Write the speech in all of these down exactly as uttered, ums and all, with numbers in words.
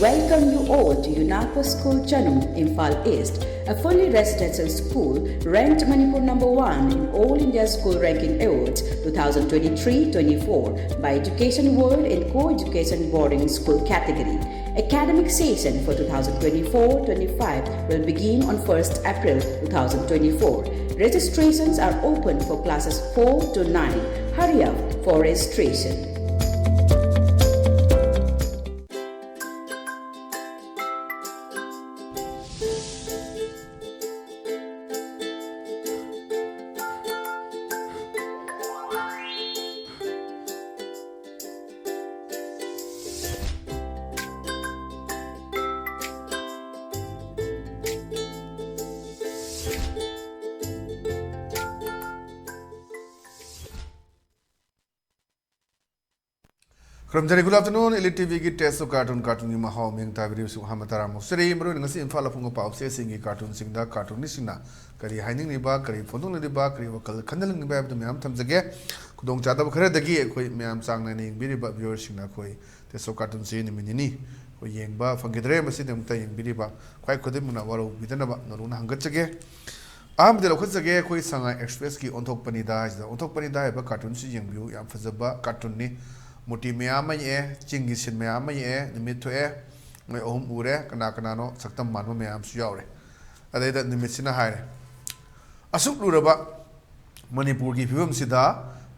Welcome you all to UNACO School Chanung, Imphal East, a fully residential school ranked Manipur number one in All India School Ranking Awards two thousand twenty-three twenty-four by Education World in Co-Education Boarding School category. Academic session for twenty twenty-four twenty-five will begin on first April two thousand twenty-four. Registrations are open for classes four to nine. Hurry up for registration. ꯈꯨꯔꯨꯝꯖꯔꯤ꯫ Good afternoon, Elite ꯇꯤꯚꯤꯒꯤ Taste of Cartoon, ꯀꯥꯔꯇꯨꯟꯒꯤ ꯃꯍꯥꯎ ꯃꯤꯡ ꯇꯥꯕꯤꯔꯤꯕꯁꯨ ꯑꯍꯥꯟꯕ ꯇꯔꯥꯃꯨꯛ ꯆꯔꯤ꯫ ꯃꯔꯨꯑꯣꯏꯅ ꯉꯁꯤ ꯏꯝꯐꯥꯜ ꯑꯐꯣꯡꯕ ꯄꯥꯎꯆꯦꯁꯤꯡꯒꯤ ꯀꯥꯔꯇꯨꯟꯁꯤꯡꯗ ꯀꯥꯔꯇꯨꯟꯅꯤꯁꯤꯡꯅ ꯀꯔꯤ ꯍꯥꯏꯅꯤꯡꯂꯤꯕ, ꯀꯔꯤ ꯐꯣꯡꯗꯣꯛꯅꯤꯡꯂꯤꯕ, ꯀꯔꯤ ꯋꯥꯈꯜ ꯈꯟꯅꯅꯤꯡꯂꯤꯕ ꯍꯥꯏꯕꯗꯨ ꯃꯌꯥꯝ ꯊꯝꯖꯒꯦ꯫ ꯈꯨꯗꯣꯡꯆꯥꯗꯕ ꯈꯔꯗꯒꯤ ꯑꯩꯈꯣꯏ ꯃꯌꯥꯝ ꯆꯥꯡ ꯅꯥꯏꯅ ꯌꯦꯡꯕꯤꯔꯤꯕ viewerꯁꯤꯡꯅ ꯑꯩꯈꯣꯏ Taste of Cartoonꯁꯤ ꯅꯨꯃꯤꯠ ꯅꯤꯅꯤ ꯑꯩꯈꯣꯏ ꯌꯦꯡꯕ ꯐꯪꯈꯤꯗ꯭ꯔꯦ꯫ ꯃꯁꯤꯗꯃꯛꯇ ꯌꯦꯡꯕꯤꯔꯤꯕ ꯈ꯭ꯋꯥꯏ ꯈꯨꯗꯤꯡꯃꯛꯅ ꯋꯥꯔꯧꯕꯤꯗꯅꯕ ꯅꯧꯅ ꯍꯪꯒꯠꯆꯒꯦ꯫ ꯑꯍꯥꯟꯕꯗ ꯂꯧꯈꯠꯆꯒꯦ, ꯑꯩꯈꯣꯏ ꯁꯉꯥꯏ ꯑꯦꯛꯁꯄ꯭ꯔꯦꯁꯀꯤ ꯑꯣꯟꯊꯣꯛꯄꯅꯤꯗ ꯍꯥꯏꯁꯤꯗ꯫ ꯑꯣꯟꯊꯣꯛꯄꯅꯤꯗ ꯍꯥꯏꯕ ꯀꯥꯔꯇꯨꯟꯁꯤ ꯌꯦꯡꯕꯤꯌꯨ, ꯌꯥꯝ ꯐꯖꯕ ꯀꯥꯔꯇꯨꯟꯅꯤ꯫ ꯃꯨꯔꯇꯤ ꯃꯌꯥꯝ ꯑꯃ ꯌꯦꯛꯑꯦ, ꯆꯤꯡꯒꯤ ꯁꯤꯟ ꯃꯌꯥꯝ ꯑꯃ ꯌꯦꯛꯑꯦ, ꯅꯨꯃꯤꯠ ꯊꯣꯛꯑꯦ, ꯃꯣꯏ ꯑꯍꯨꯝ ꯎꯔꯦ, ꯀꯅꯥ ꯀꯅꯥꯅꯣ ꯁꯛꯇꯝ ꯃꯥꯟꯕ ꯃꯌꯥꯝꯁꯨ ꯌꯥꯎꯔꯦ꯫ ꯑꯗꯩꯗ ꯅꯨꯃꯤꯠꯁꯤꯅ ꯍꯥꯏꯔꯦ, "ꯑꯁꯨꯛ ꯂꯨꯔꯕ ꯃꯅꯤꯄꯨꯔꯒꯤ ꯐꯤꯕꯝꯁꯤꯗ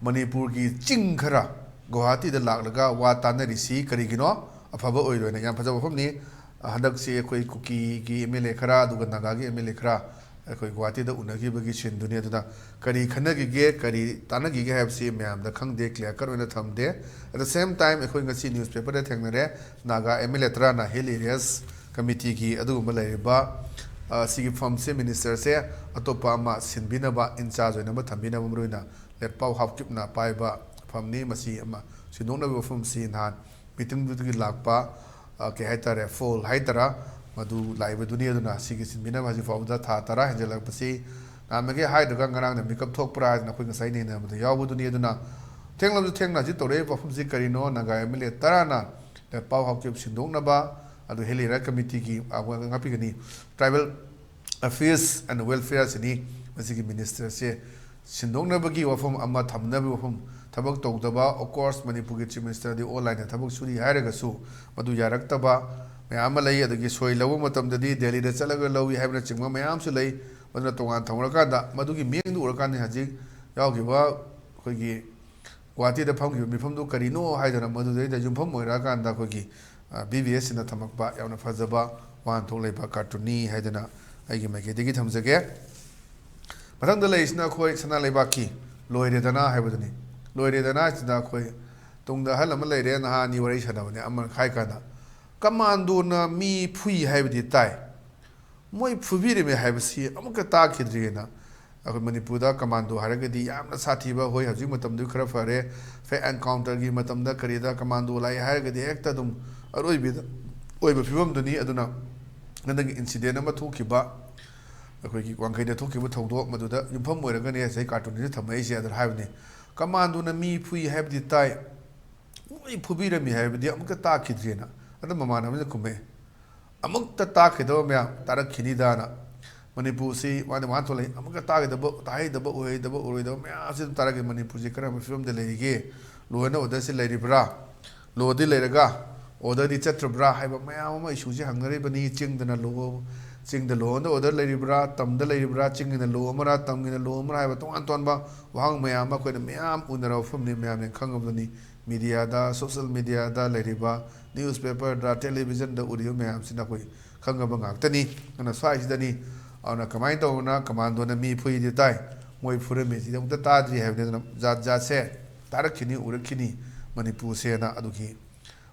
ꯃꯅꯤꯄꯨꯔꯒꯤ ꯆꯤꯡ ꯈꯔ ꯒꯨꯋꯥꯍꯥꯇꯤꯗ ꯂꯥꯛꯂꯒ ꯋꯥ ꯇꯥꯅꯔꯤꯁꯤ ꯀꯔꯤꯒꯤꯅꯣ? ꯑꯐꯕ ꯑꯣꯏꯔꯣꯏꯅ"꯫ ꯌꯥꯝ ꯐꯖꯕ ꯋꯥꯐꯝꯅꯤ꯫ ꯍꯟꯗꯛꯁꯤ ꯑꯩꯈꯣꯏ ꯀꯨꯀꯤꯒꯤ ꯑꯦꯝ ꯑꯦꯜ ꯑꯦ ꯈꯔ, ꯑꯗꯨꯒ ꯅꯥꯒꯥꯒꯤ ꯑꯦꯝ ꯑꯦꯜ ꯑꯦ ꯈꯔ ꯑꯩꯈꯣꯏ ꯒꯨꯋꯥꯍꯥꯇꯤꯗ ꯎꯅꯈꯤꯕꯒꯤ ꯁꯤꯟꯗꯨꯅꯤ꯫ ꯑꯗꯨꯅ ꯀꯔꯤ ꯈꯟꯅꯈꯤꯒꯦ, ꯀꯔꯤ ꯇꯥꯟꯅꯈꯤꯒꯦ ꯍꯥꯏꯕꯁꯤ ꯃꯌꯥꯝꯗ ꯈꯪꯗꯦ, clear cut ꯑꯣꯏꯅ ꯊꯝꯗꯦ꯫ At the same time, ꯑꯩꯈꯣꯏ ꯉꯁꯤ newspaperꯗ ꯊꯦꯡꯅꯔꯦ, ꯅꯥꯒꯥ ꯑꯦꯝ ꯑꯦꯜ ꯑꯦ ꯇꯔꯥꯅ ꯍꯤꯜ ꯑꯦꯔꯤꯌꯥꯁ ꯀꯃꯤꯇꯤꯒꯤ ꯑꯗꯨꯒꯨꯝꯕ ꯂꯩꯔꯤꯕ, ꯑ, ꯁꯤꯒꯤ ꯐꯝꯁꯦ, ministerꯁꯦ ꯑꯇꯣꯞꯄ ꯑꯃ ꯁꯤꯟꯕꯤꯅꯕ, in charge ꯑꯣꯏꯅ ꯑꯃ ꯊꯝꯕꯤꯅꯕ, ꯃꯔꯨꯑꯣꯏꯅ ꯂꯦꯠꯄꯥꯎ ꯍꯥꯎꯀꯤꯞꯅ ꯄꯥꯏꯕ ꯐꯝꯅꯤ꯫ ꯃꯁꯤ ꯑꯃ ꯁꯤꯟꯗꯣꯛꯅꯕ ꯋꯥꯐꯝꯁꯤ ꯅꯍꯥꯟ meetingꯗꯨꯗꯒꯤ ꯂꯥꯛꯄ, ꯑ, ꯀꯩ ꯍꯥꯏꯇꯥꯔꯦ, ꯐꯣꯜ ꯍꯥꯏꯇꯥꯔꯥ, ꯃꯗꯨ ꯂꯥꯛꯏꯕꯗꯨꯅꯤ꯫ ꯑꯗꯨꯅ ꯁꯤꯒꯤ ꯁꯤꯟꯕꯤꯅꯕ ꯍꯧꯖꯤꯛ ꯐꯥꯎꯕꯗ ꯊꯥ ꯇꯔꯥ ꯍꯦꯟꯖꯜꯂꯛꯄꯁꯤ ꯅꯍꯥꯟꯃꯈꯩ ꯍꯥꯏꯗ꯭ꯔꯒ ꯉꯔꯥꯡꯅ ꯃꯤꯀꯞ ꯊꯣꯛꯄ꯭ꯔꯥ ꯍꯥꯏꯗꯅ ꯑꯩꯈꯣꯏ ꯉꯁꯥꯏ ꯅꯩꯅꯕꯗ ꯌꯥꯎꯕꯗꯨꯅꯤ꯫ ꯑꯗꯨꯅ ꯊꯦꯡꯂꯕꯁꯨ ꯊꯦꯡꯅ ꯍꯧꯖꯤꯛ ꯇꯧꯔꯛꯏꯕ ꯋꯥꯐꯝꯁꯤ ꯀꯔꯤꯅꯣ? Naga M L A ꯇꯔꯥꯅ ꯂꯦꯠꯄꯥꯎ Haokip ꯁꯤꯟꯗꯣꯛꯅꯕ, ꯑꯗꯨ Hill Area Committeeꯒꯤ, ꯑ, ꯉꯥꯛꯄꯤꯒꯅꯤ, Tribal Affairs and Welfare ꯑꯁꯤꯅꯤ꯫ ꯃꯁꯤꯒꯤ minister ꯑꯁꯦ ꯁꯤꯟꯗꯣꯛꯅꯕꯒꯤ ꯋꯥꯐꯝ ꯑꯃ ꯊꯝꯅꯕꯒꯤ ꯋꯥꯐꯝ, ꯊꯕꯛ ꯇꯧꯗꯕ, of course, ꯃꯅꯤꯄꯨꯔꯒꯤ Chief Ministerꯗꯤ online ꯊꯕꯛ ꯁꯨꯔꯤ ꯍꯥꯏꯔꯒꯁꯨ ꯃꯗꯨ ꯌꯥꯔꯛꯇꯕ ꯃꯌꯥꯝ ꯑꯃ ꯂꯩ꯫ ꯑꯗꯒꯤ ꯁꯣꯏ ꯂꯧꯕ ꯃꯇꯝꯗꯗꯤ ꯗꯦꯜꯂꯤꯗ ꯆꯠꯂꯒ ꯂꯧꯏ ꯍꯥꯏꯕꯅꯆꯤꯡꯕ ꯃꯌꯥꯝꯁꯨ ꯂꯩ꯫ ꯃꯗꯨꯅ ꯇꯣꯉꯥꯟ ꯊꯝꯈ꯭ꯔꯀꯥꯟꯗ ꯃꯗꯨꯒꯤ ꯃꯤꯠꯌꯦꯡꯗꯨ ꯎꯔꯀꯥꯟꯗ ꯍꯧꯖꯤꯛ ꯌꯥꯎꯈꯤꯕ ꯑꯩꯈꯣꯏꯒꯤ ꯒꯨꯋꯥꯍꯥꯇꯤꯗ ꯐꯝꯈꯤꯕ ꯃꯤꯐꯝꯗꯨ ꯀꯔꯤꯅꯣ ꯍꯥꯏꯗꯅ ꯃꯗꯨꯗꯩꯗ ꯌꯨꯝꯐꯝ ꯑꯣꯏꯔꯛꯑꯀꯥꯟꯗ ꯑꯩꯈꯣꯏꯒꯤ, ꯑ, BVSꯁꯤꯅ ꯊꯝꯃꯛꯄ ꯌꯥꯝꯅ ꯐꯖꯕ ꯋꯥꯍꯟꯊꯣꯛ ꯂꯩꯕ cartoonꯅꯤ ꯍꯥꯏꯗꯅ ꯑꯩꯒꯤ ꯃꯥꯏꯀꯩꯗꯒꯤ ꯊꯝꯖꯒꯦ꯫ ꯃꯊꯪꯗ ꯂꯩꯔꯤꯁꯤꯅ ꯑꯩꯈꯣꯏ ꯁꯅꯥ ꯂꯩꯕꯥꯛꯀꯤ ꯂꯣꯏꯔꯦꯗꯅ ꯍꯥꯏꯕꯗꯨꯅꯤ꯫ ꯂꯣꯏꯔꯦꯗꯅ ꯍꯥꯏꯁꯤꯗ ꯑꯩꯈꯣꯏ ꯇꯨꯡꯗ ꯑꯍꯜ ꯑꯃ ꯂꯩꯔꯦ, ꯅꯍꯥ ꯑꯅꯤ ꯋꯥꯔꯤ ꯁꯥꯟꯅꯕꯅꯦ, ꯑꯃꯅ ꯍꯥꯏ ꯀꯥꯟꯗ ꯀꯃꯥꯟꯗꯣꯅ ꯃꯤ ꯐꯨꯏ ꯍꯥꯏꯕꯗꯤ ꯇꯥꯏ, ꯃꯣꯏ ꯐꯨꯕꯤꯔꯝꯃꯦ ꯍꯥꯏꯕꯁꯤ ꯑꯃꯨꯛꯀ ꯇꯥꯈꯤꯗ꯭ꯔꯤꯑꯅ꯫ ꯑꯩꯈꯣꯏ ꯃꯅꯤꯄꯨꯔꯗ ꯀꯃꯥꯟꯗꯣ ꯍꯥꯏꯔꯒꯗꯤ ꯌꯥꯝꯅ ꯁꯥꯊꯤꯕ, ꯍꯣꯏ, ꯍꯧꯖꯤꯛ ꯃꯇꯝꯗꯨ ꯈꯔ ꯐꯔꯦ, ꯐꯦꯛ ꯑꯦꯟꯀꯥꯎꯟꯇꯔꯒꯤ ꯃꯇꯝꯗ ꯀꯔꯤꯗ ꯀꯃꯥꯟꯗꯣ ꯂꯥꯛꯑꯦ ꯍꯥꯏꯔꯒꯗꯤ ꯍꯦꯛꯇ ꯑꯗꯨꯝ ꯑꯔꯣꯏꯕꯗ ꯑꯣꯏꯕ ꯐꯤꯕꯝꯗꯨꯅꯤ꯫ ꯑꯗꯨꯅ ꯍꯟꯗꯛꯀꯤ incident ꯑꯃ ꯊꯣꯛꯈꯤꯕ, ꯑꯩꯈꯣꯏꯒꯤ ꯋꯥꯡꯈꯩꯗ ꯊꯣꯛꯈꯤꯕ ꯊꯧꯗꯣꯛ, ꯃꯗꯨꯗ ꯌꯨꯝꯐꯝ ꯑꯣꯏꯔꯒꯅꯤ ꯉꯁꯥꯏ cartoonꯁꯤꯗ ꯊꯝꯃꯛꯏꯁꯦ꯫ ꯑꯗꯨꯅ ꯍꯥꯏꯕꯅꯤ, ꯀꯃꯥꯟꯗꯣꯅ ꯃꯤ ꯐꯨꯏ ꯍꯥꯏꯕꯗꯤ ꯇꯥꯏ, ꯃꯣꯏ ꯐꯨꯕꯤꯔꯝꯃꯤ ꯍꯥꯏꯕꯗꯤ ꯑꯃꯨꯛꯇ ꯇꯥꯈꯤꯗ꯭ꯔꯤꯑꯅ꯫ ꯑꯗ ꯃꯃꯥꯟꯅꯕꯅ ꯈꯨꯝꯃꯛꯑꯦ, ꯑꯃꯨꯛꯇ ꯇꯥꯈꯤꯗꯕ ꯃꯌꯥꯝ ꯇꯥꯔꯛꯈꯤꯅꯤꯗꯥꯅ꯫ ꯃꯅꯤꯄꯨꯔꯁꯤ ꯃꯥꯅ ꯋꯥꯍꯟꯊꯣꯛ ꯂꯩ, ꯑꯃꯨꯛꯀ ꯇꯥꯈꯤꯗꯕ, ꯇꯥꯍꯩꯗꯕ, ꯎꯍꯩꯗꯕ, ꯎꯔꯣꯏꯗꯕ ꯃꯌꯥꯝꯁꯤ ꯑꯗꯨꯝ ꯇꯥꯔꯛꯈꯤ꯫ ꯃꯅꯤꯄꯨꯔꯁꯤ ꯀꯔꯝꯕ ꯐꯤꯕꯝꯗ ꯂꯩꯔꯤꯒꯦ? Law and orderꯁꯤ ꯂꯩꯔꯤꯕ꯭ꯔꯥ? Lawꯗꯤ ꯂꯩꯔꯒ orderꯗꯤ ꯆꯠꯇ꯭ꯔꯕ꯭ꯔꯥ ꯍꯥꯏꯕ ꯃꯌꯥꯝ ꯑꯃ issueꯁꯤ ꯍꯪꯅꯔꯤꯕꯅꯤ꯫ ꯆꯤꯡꯗꯅ law, ꯆꯤꯡꯗ law and order ꯂꯩꯔꯤꯕ꯭ꯔꯥ? ꯇꯝꯗ ꯂꯩꯔꯤꯕ꯭ꯔꯥ? ꯆꯤꯡꯒꯤꯅ law ꯑꯃꯔꯥ, ꯇꯝꯒꯤꯅ law ꯑꯃꯔꯥ ꯍꯥꯏꯕ ꯇꯣꯉꯥꯟ ꯇꯣꯉꯥꯟꯕ ꯋꯥꯍꯪ ꯃꯌꯥꯝ ꯑꯃ ꯑꯩꯈꯣꯏꯅ ꯃꯌꯥꯝ ꯎꯅꯔꯕ ꯃꯐꯝꯅꯤ, ꯃꯌꯥꯝꯅ ꯈꯪꯉꯕꯅꯤ꯫ Mediaꯗ, social mediaꯗ ꯂꯩꯔꯤꯕ, newspaperꯗ, televisionꯗ ꯎꯔꯤꯕ ꯃꯌꯥꯝꯁꯤꯅ ꯑꯩꯈꯣꯏ ꯈꯪꯉꯕ ꯉꯥꯛꯇꯅꯤ꯫ ꯑꯗꯨꯅ ꯁ꯭ꯋꯥꯏꯁꯤꯗꯅꯤ꯫ ꯑꯗꯨꯅ ꯀꯃꯥꯏꯅ ꯇꯧꯗꯅ ꯀꯃꯥꯟꯗꯣꯅ ꯃꯤ ꯐꯨꯏꯗꯤ ꯇꯥꯏ, ꯃꯣꯏ ꯐꯨꯔꯝꯃꯤꯁꯤꯗꯤ ꯑꯃꯨꯛꯇ ꯇꯥꯗ꯭ꯔꯤ ꯍꯥꯏꯕꯅꯤ꯫ ꯑꯗꯨꯅ ꯖꯥꯠ ꯖꯥꯠꯁꯦ ꯇꯥꯔꯛꯈꯤꯅꯤ, ꯎꯔꯛꯈꯤꯅꯤ ꯃꯅꯤꯄꯨꯔꯁꯦꯅ꯫ ꯑꯗꯨꯒꯤ,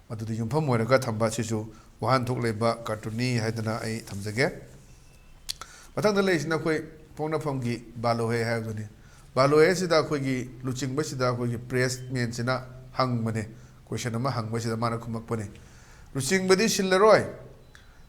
ꯃꯗꯨꯗ ꯌꯨꯝꯐꯝ ꯑꯣꯏꯔꯒ ꯊꯝꯕ ꯑꯁꯤꯁꯨ ꯋꯥꯍꯟꯊꯣꯛ ꯂꯩꯕ cartoonꯅꯤ ꯍꯥꯏꯗꯅ ꯑꯩ ꯊꯝꯖꯒꯦ꯫ ꯃꯊꯪꯗ ꯂꯩꯔꯤꯁꯤꯅ ꯑꯩꯈꯣꯏ ꯄꯣꯛꯅꯐꯝꯒꯤ ꯕꯥꯂꯣꯍꯦ ꯍꯥꯏꯕꯗꯨꯅꯤ꯫ ꯕꯥꯂꯣꯍꯦꯁꯤꯗ ꯑꯩꯈꯣꯏꯒꯤ ꯂꯨꯆꯤꯡꯕꯁꯤꯗ ꯑꯩꯈꯣꯏꯒꯤ pressmanꯁꯤꯅ ꯍꯪꯕꯅꯦ, question ꯑꯃ ꯍꯪꯕꯁꯤꯗ ꯃꯥꯅ ꯈꯨꯝꯃꯛꯄꯅꯦ, "ꯂꯨꯆꯤꯡꯕꯗꯤ ꯁꯤꯜꯂꯔꯣꯏ,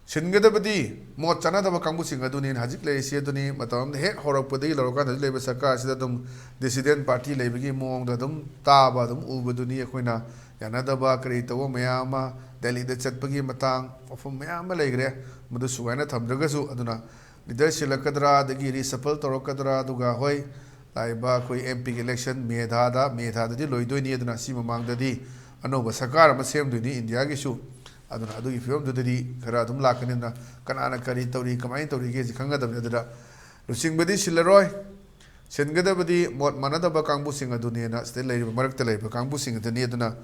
ꯁꯤꯟꯒꯗꯕꯗꯤ ꯃꯣꯠ ꯆꯥꯟꯅꯗꯕ ꯀꯥꯡꯕꯨꯁꯤꯡ ꯑꯗꯨꯅꯤ꯫ ꯍꯧꯖꯤꯛ ꯂꯩꯔꯤꯁꯤ ꯑꯗꯨꯅꯤ, ꯃꯇꯝ ꯑꯃꯗ ꯍꯦꯛ ꯍꯧꯔꯛꯄꯗꯒꯤ ꯂꯧꯔꯀꯥꯟꯗ ꯍꯧꯖꯤꯛ ꯂꯩꯔꯤꯕ ꯁꯔꯀꯥꯔꯁꯤꯗ ꯑꯗꯨꯝ dissident party ꯂꯩꯕꯒꯤ ꯃꯑꯣꯡꯗ ꯑꯗꯨꯝ ꯇꯥꯕ, ꯑꯗꯨꯝ ꯎꯕꯗꯨꯅꯤ ꯑꯩꯈꯣꯏꯅ ꯌꯥꯅꯗꯕ ꯀꯔꯤ ꯇꯧꯕ ꯃꯌꯥꯝ ꯑꯃ, ꯗꯦꯜꯂꯤꯗ ꯆꯠꯄꯒꯤ ꯃꯇꯥꯡ, ꯋꯥꯐꯝ ꯃꯌꯥꯝ ꯑꯃ ꯂꯩꯈ꯭ꯔꯦ꯫ ꯃꯗꯨ ꯁꯨꯒꯥꯏꯅ ꯊꯝꯗ꯭ꯔꯒꯁꯨ, ꯑꯗꯨꯅ leader ꯁꯤꯜꯂꯛꯀꯗ꯭ꯔꯥ, ꯑꯗꯒꯤ reshuffle ꯇꯧꯔꯛꯀꯗ꯭ꯔꯥ, ꯑꯗꯨꯒ ꯍꯣꯏ, ꯂꯥꯛꯏꯕ ꯑꯩꯈꯣꯏ M P ꯒꯤ election ꯃꯦ ꯊꯥꯗ, ꯃꯦ ꯊꯥꯗꯗꯤ ꯂꯣꯏꯗꯣꯏꯅꯤ꯫ ꯑꯗꯨꯅ ꯁꯤ ꯃꯃꯥꯡꯗꯗꯤ ꯑꯅꯧꯕ ꯁꯔꯀꯥꯔ ꯑꯃ ꯁꯦꯝꯗꯣꯏꯅꯤ ꯏꯟꯗꯤꯌꯥꯒꯤꯁꯨ꯫ ꯑꯗꯨꯅ ꯑꯗꯨꯒꯤ ꯐꯤꯕꯝꯗꯨꯗꯗꯤ ꯈꯔ ꯑꯗꯨꯝ ꯂꯥꯛꯀꯅꯤ꯫ ꯑꯗꯨꯅ ꯀꯅꯥꯅ ꯀꯔꯤ ꯇꯧꯔꯤ, ꯀꯃꯥꯏꯅ ꯇꯧꯔꯤꯒꯦꯁꯤ ꯈꯪꯒꯗꯕꯅꯤ꯫ ꯑꯗꯨꯗ ꯂꯨꯆꯤꯡꯕꯗꯤ ꯁꯤꯜꯂꯔꯣꯏ꯫ ꯁꯤꯟꯒꯗꯕꯗꯤ ꯃꯣꯠ ꯃꯥꯟꯅꯗꯕ ꯀꯥꯡꯕꯨꯁꯤꯡ ꯑꯗꯨꯅꯦꯅ ꯁꯤꯗ ꯂꯩꯔꯤꯕ, ꯃꯔꯛꯇ ꯂꯩꯔꯤꯕ ꯀꯥꯡꯕꯨꯁꯤꯡ ꯑꯗꯨꯅꯤ꯫ ꯑꯗꯨꯅ,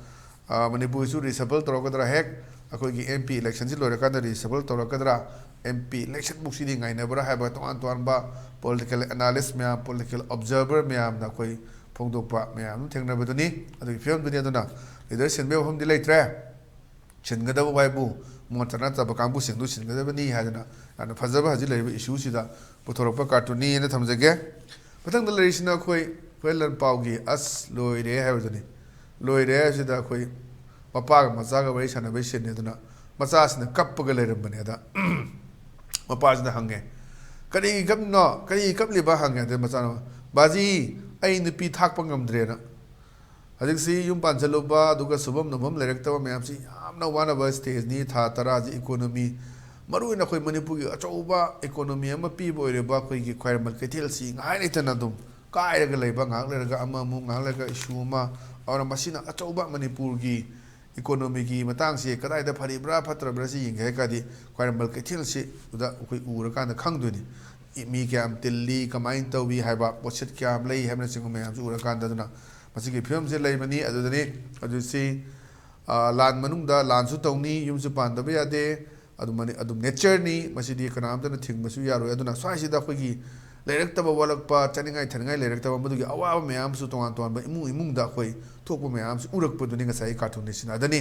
ꯑ, ꯃꯅꯤꯄꯨꯔꯁꯨ reshuffle ꯇꯧꯔꯛꯀꯗ꯭ꯔꯥ, ꯍꯦꯛ ꯑꯩꯈꯣꯏꯒꯤ M P election ꯁꯤ ꯂꯣꯏꯔꯀꯥꯟꯗ reshuffle ꯇꯧꯔꯛꯀꯗ꯭ꯔꯥ, M P election ꯕꯨꯛꯁꯤꯗꯤ ꯉꯥꯏꯅꯕ꯭ꯔꯥ ꯍꯥꯏꯕ ꯇꯣꯉꯥꯟ ꯇꯣꯉꯥꯟꯕ political analyst ꯃꯌꯥꯝ, political observer ꯃꯌꯥꯝꯅ ꯑꯩꯈꯣꯏ ꯐꯣꯡꯗꯣꯛꯄ ꯃꯌꯥꯝ ꯑꯃ ꯊꯦꯡꯅꯕꯗꯨꯅꯤ꯫ ꯑꯗꯨꯒꯤ ꯐꯤꯕꯝꯗꯨꯅꯤ꯫ ꯑꯗꯨꯅ leader ꯁꯤꯟꯕꯒꯤ ꯋꯥꯐꯝꯗꯤ ꯂꯩꯇ꯭ꯔꯦ꯫ ꯁꯤꯟꯒꯗꯕ ꯍꯥꯏꯕꯨ ꯃꯣꯠ ꯆꯥꯅꯗꯕ ꯀꯥꯡꯕꯨꯁꯤꯡꯗꯨ ꯁꯤꯟꯒꯗꯕꯅꯤ ꯍꯥꯏꯗꯅ ꯌꯥꯝꯅ ꯐꯖꯕ ꯍꯧꯖꯤꯛ ꯂꯩꯔꯤꯕ issue ꯁꯤꯗ ꯄꯨꯊꯣꯔꯛꯄ cartoon ꯅꯤꯅ ꯊꯝꯖꯒꯦ꯫ ꯃꯊꯪꯗ ꯂꯩꯔꯤꯁꯤꯅ ꯑꯩꯈꯣꯏ ꯍꯨꯔꯦꯟ ꯂꯟꯄꯥꯎꯒꯤ "ꯑꯁ ꯂꯣꯏꯔꯦ" ꯍꯥꯏꯕꯗꯨꯅꯤ꯫ ꯂꯣꯏꯔꯦ ꯍꯥꯏꯕꯁꯤꯗ ꯑꯩꯈꯣꯏ ꯃꯄꯥꯒ ꯃꯆꯥꯒ ꯋꯥꯔꯤ ꯁꯥꯟꯅꯕꯒꯤ scene ꯅꯤ꯫ ꯑꯗꯨꯅ ꯃꯆꯥꯁꯤꯅ ꯀꯞꯄꯒ ꯂꯩꯔꯝꯕꯅꯦ꯫ ꯑꯗ ꯃꯄꯥꯁꯤꯅ ꯍꯪꯉꯦ, "ꯀꯔꯤꯒꯤ ꯀꯞꯂꯤꯅꯣ? ꯀꯔꯤꯒꯤ ꯀꯞꯂꯤꯕ?" ꯍꯪꯉꯦ꯫ ꯑꯗꯩ ꯃꯆꯥꯅ, "ꯕꯥꯖꯤ, ꯑꯩ ꯅꯨꯄꯤ ꯊꯥꯛꯄ ꯉꯝꯗ꯭ꯔꯦꯅ"꯫ ꯍꯧꯖꯤꯛꯁꯤ ꯌꯨꯝ ꯄꯥꯟꯁꯤꯜꯂꯨꯕ, ꯑꯗꯨꯒ ꯁꯨꯐꯝ ꯅꯣꯝꯐꯝ ꯂꯩꯔꯛꯇꯕ ꯃꯌꯥꯝꯁꯤ ꯌꯥꯝꯅ ꯋꯥꯅꯕ stage ꯅꯤ꯫ ꯊꯥ ꯇꯔꯥꯁꯤ economy, ꯃꯔꯨꯑꯣꯏꯅ ꯑꯩꯈꯣꯏ ꯃꯅꯤꯄꯨꯔꯒꯤ ꯑꯆꯧꯕ economy ꯑꯃ ꯄꯤꯕ ꯑꯣꯏꯔꯤꯕ ꯑꯩꯈꯣꯏꯒꯤ ꯈ꯭ꯋꯥꯏꯔꯝꯕꯟ ꯀꯩꯊꯦꯜꯁꯤ ꯉꯥꯏꯍꯥꯛ ꯂꯩꯇꯅ ꯑꯗꯨꯝ ꯀꯥꯏꯔꯒ ꯂꯩꯕ, ꯉꯥꯏꯍꯥꯛ ꯂꯩꯔꯒ ꯑꯃꯃꯨꯛ, ꯉꯥꯏꯍꯥꯛ ꯂꯩꯔꯒ issue ꯑꯃ, ꯑꯗꯨꯅ ꯃꯁꯤꯅ ꯑꯆꯧꯕ ꯃꯅꯤꯄꯨꯔꯒꯤ economy ꯒꯤ ꯃꯇꯥꯡꯁꯤ ꯀꯗꯥꯏꯗ ꯐꯔꯤꯕ꯭ꯔꯥ ꯐꯠꯇ꯭ꯔꯕ꯭ꯔꯥ ꯁꯤ ꯌꯦꯡꯒꯦ ꯍꯥꯏꯔꯒꯗꯤ ꯈ꯭ꯋꯥꯏꯔꯝꯕꯟ ꯀꯩꯊꯦꯜꯁꯤꯗ ꯑꯩꯈꯣꯏ ꯎꯔꯀꯥꯟꯗ ꯈꯪꯗꯣꯏꯅꯤ꯫ ꯃꯤ ꯀꯌꯥꯝ ꯇꯤꯜꯂꯤ, ꯀꯃꯥꯏꯅ ꯇꯧꯏ ꯍꯥꯏꯕ, ꯄꯣꯠꯁꯤꯠ ꯀꯌꯥꯝ ꯂꯩ ꯍꯥꯏꯕꯅꯆꯤꯡꯕ ꯃꯌꯥꯝꯁꯨ ꯎꯔꯀꯥꯟꯗ꯫ ꯑꯗꯨꯅ ꯃꯁꯤꯒꯤ ꯐꯤꯕꯝꯁꯤ ꯂꯩꯕꯅꯤ꯫ ꯑꯗꯨꯗꯅꯤ ꯍꯧꯖꯤꯛꯁꯤ, ꯑ, ꯂꯥꯟ ꯃꯅꯨꯡꯗ ꯂꯥꯟꯁꯨ ꯇꯧꯅꯤ, ꯌꯨꯝꯁꯨ ꯄꯥꯟꯗꯕ ꯌꯥꯗꯦ, ꯑꯗꯨꯝ ꯃꯅꯤ-, ꯑꯗꯨꯝ nature ꯅꯤ, ꯃꯁꯤꯗꯤ ꯀꯅꯥꯝꯇꯅ ꯊꯤꯡꯕꯁꯨ ꯌꯥꯔꯣꯏ꯫ ꯑꯗꯨꯅ ꯁ꯭ꯋꯥꯏꯁꯤꯗ ꯑꯩꯈꯣꯏꯒꯤ ꯂꯩꯔꯛꯇꯕ, ꯋꯥꯠꯂꯛꯄ, ꯆꯥꯅꯤꯡꯉꯥꯏ ꯊꯛꯅꯤꯡꯉꯥꯏ ꯂꯩꯔꯛꯇꯕ, ꯃꯗꯨꯒꯤ ꯑꯋꯥꯕ ꯃꯌꯥꯝꯁꯨ ꯇꯣꯉꯥꯟ ꯇꯣꯉꯥꯟꯕ ꯏꯃꯨꯡ ꯏꯃꯨꯡꯗ ꯑꯩꯈꯣꯏ ꯊꯣꯛꯄ ꯃꯌꯥꯝꯁꯨ ꯎꯔꯛꯄꯗꯨꯅꯤ ꯉꯁꯥꯏꯒꯤ cartoon ꯅꯤꯁꯤꯅ꯫ ꯑꯗꯅꯤ